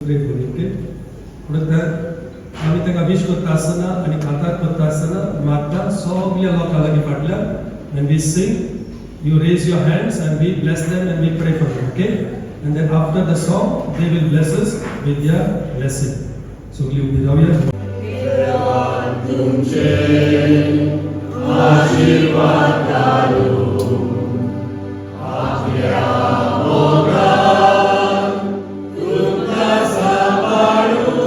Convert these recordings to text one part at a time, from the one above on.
Pray for you, okay? म्हणून त्या आमी ताका विश करता आसतना आनी कांतार करता आसतना मागता सगल्या लोकां लागीं फाटल्यान and we sing, you raise your hands and we bless them and we pray for them, okay? And then after the song they will bless us with their blessing. सगळी उबी रावया. तुमचे आशीर्वाद घालूं आपल्या मोगान तुमकां सांबाळूं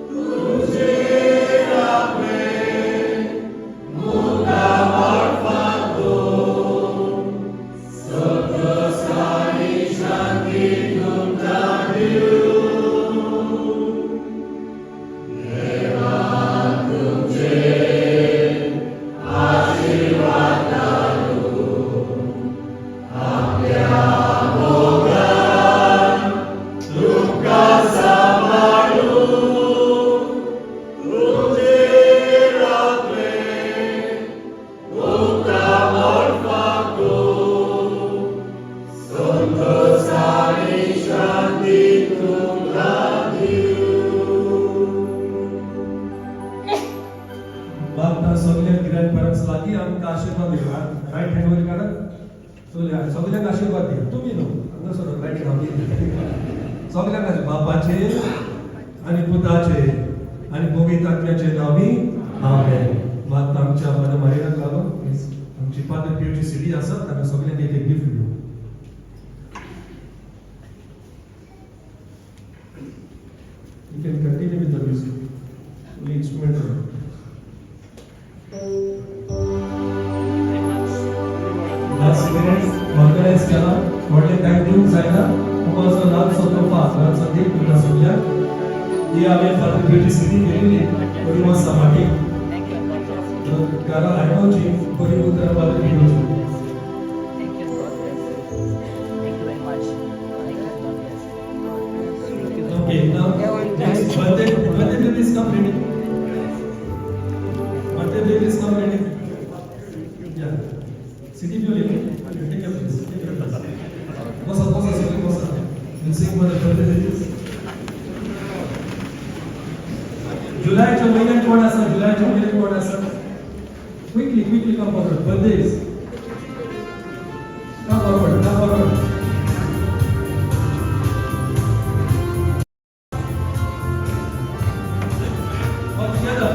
तुमचेर आपलें मुखामळ फांकोवन संतोस आनी शांती तुमकां दिवं. देवान तुमचे आशीर्वाद घालूं आपल्या मोगान तुमकां सांबाळूं तुमचेर आपलें मुखामळ फांकोवन संतोस आनी शांती तुमकां दिवं. मागता सगल्या ग्रँड पेरंट्स लागीं आमकां आशिर्वाद दिया. रायट हँड वयर काडात. सगल्या सगल्यांक आशिर्वाद दिया. तुमी न्हू, हांगा रायट हँड. सगल्यांक बापाचे आनी पुताचे आनी पवित्र आत्म्याचे नांवी, आमेन. मागता आमच्या मना मारिनाक लागून प्लीज आमची पाद्र पियोची सिडी आसा, तांकां सगल्यांक एक एक गिफ्ट दिवं. You can continue with the music. Only instrumental. Last minute organise केला, व्हडलें कांय दिवंक जायना. तुमचो ल्हानसो तोफा, ल्हानसो गिफ्ट तुमकां सगळ्यांक. ही हांवें फादर पियोची सिडी केलेली, बरी मस्त फाटी Thank you and God bless you. घरा आयकोवची, बरी उतरां father पियोची. Thank you and God bless you. Thank you very much. Thank you and God bless you. Thank you. Okay, now next birthday babies, come ready. Birthday babies, come ready. Yeah. CD Pioli, you take your place. Take your place. बसा बसा, सगळे बसा. We'll sing for the birthday babies. जुलैच्या महिन्यात कोण आसा? जुलैच्या महिन्यात कोण आसा? Quickly, quickly come forward. Birthdays. Come forward, come forward. All together.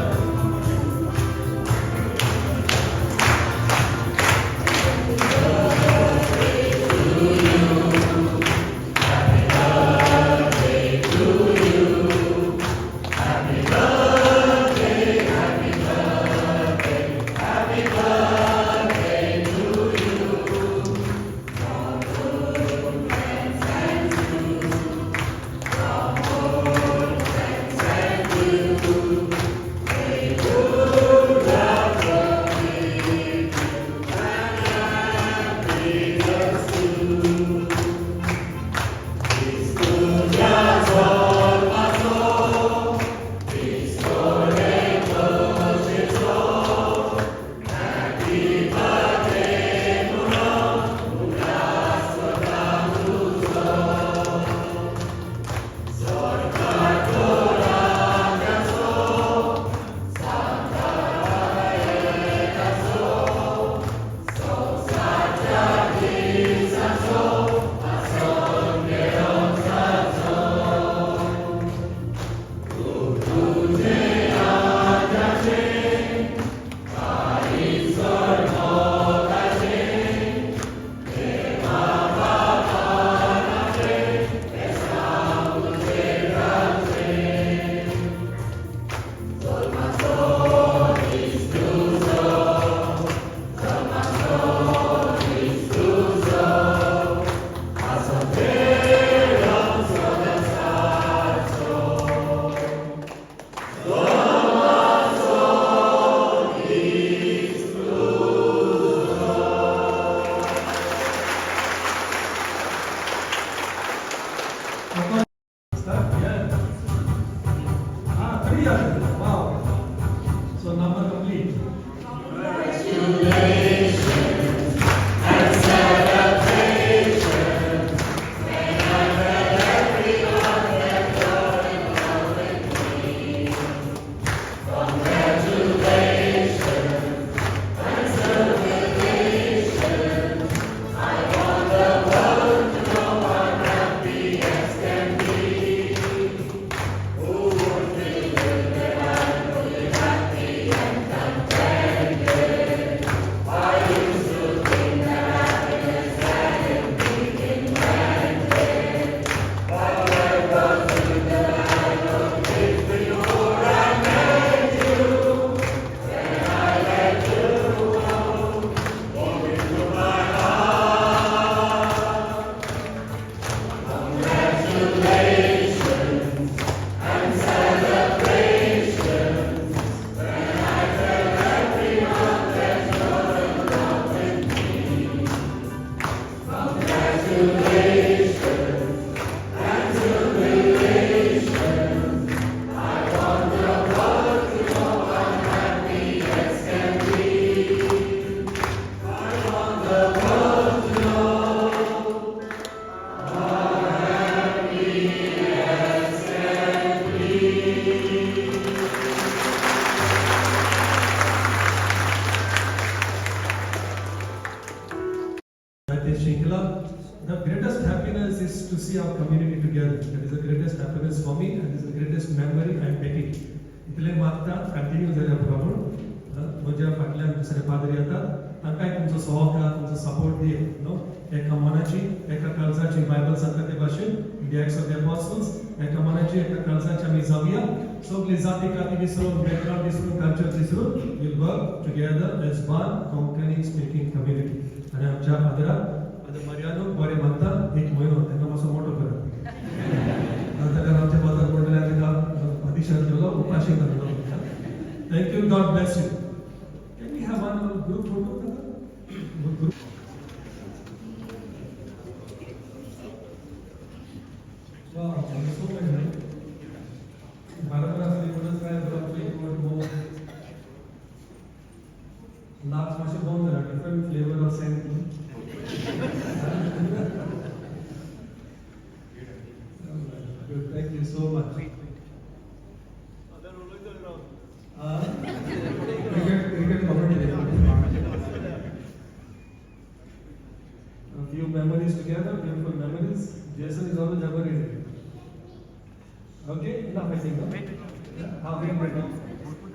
दिला. The greatest happiness is to see our community together. That is the greatest happiness for me and is the greatest memory I am taking. इतलें मागता, continue जाल्या पुरो म्हूण. म्हज्या फाटल्यान दुसरे पाद्री येतात, तांकांय तुमचो सहकार, तुमचो सपोर्ट दी न्हू. एका मनाची, एका काळजाची, बायबल सांगता ते भाशेन, the Acts of the Apostles, एका मनाची, एका काळजाची आमी जावया. सगली जाती काती विसरून, बॅकग्रावंड विसरून, कल्चर विसरून, we'll work together as one Konkani speaking community. आनी आमच्या फादराक, फादर मरियानो, बरें मागता, एक म्हयनो ताका मातसो मोटो करात. ताका आमच्या फादर मंडळान ताका अधीक्षण केलो, उपाशी घातलो. Thank you. God bless you. Can we have one group photo? Group. Wow, so many. बरोबर असली म्हणून काय बरोबर एक more. नाच मातशें बंद जाला, different flavour of same. Good, thank you so much. Cricket, cricket commentary. A few memories together, beautiful memories. Jason is always ever ready. Okay, enough, I think. Huh? Wait, wait, wait.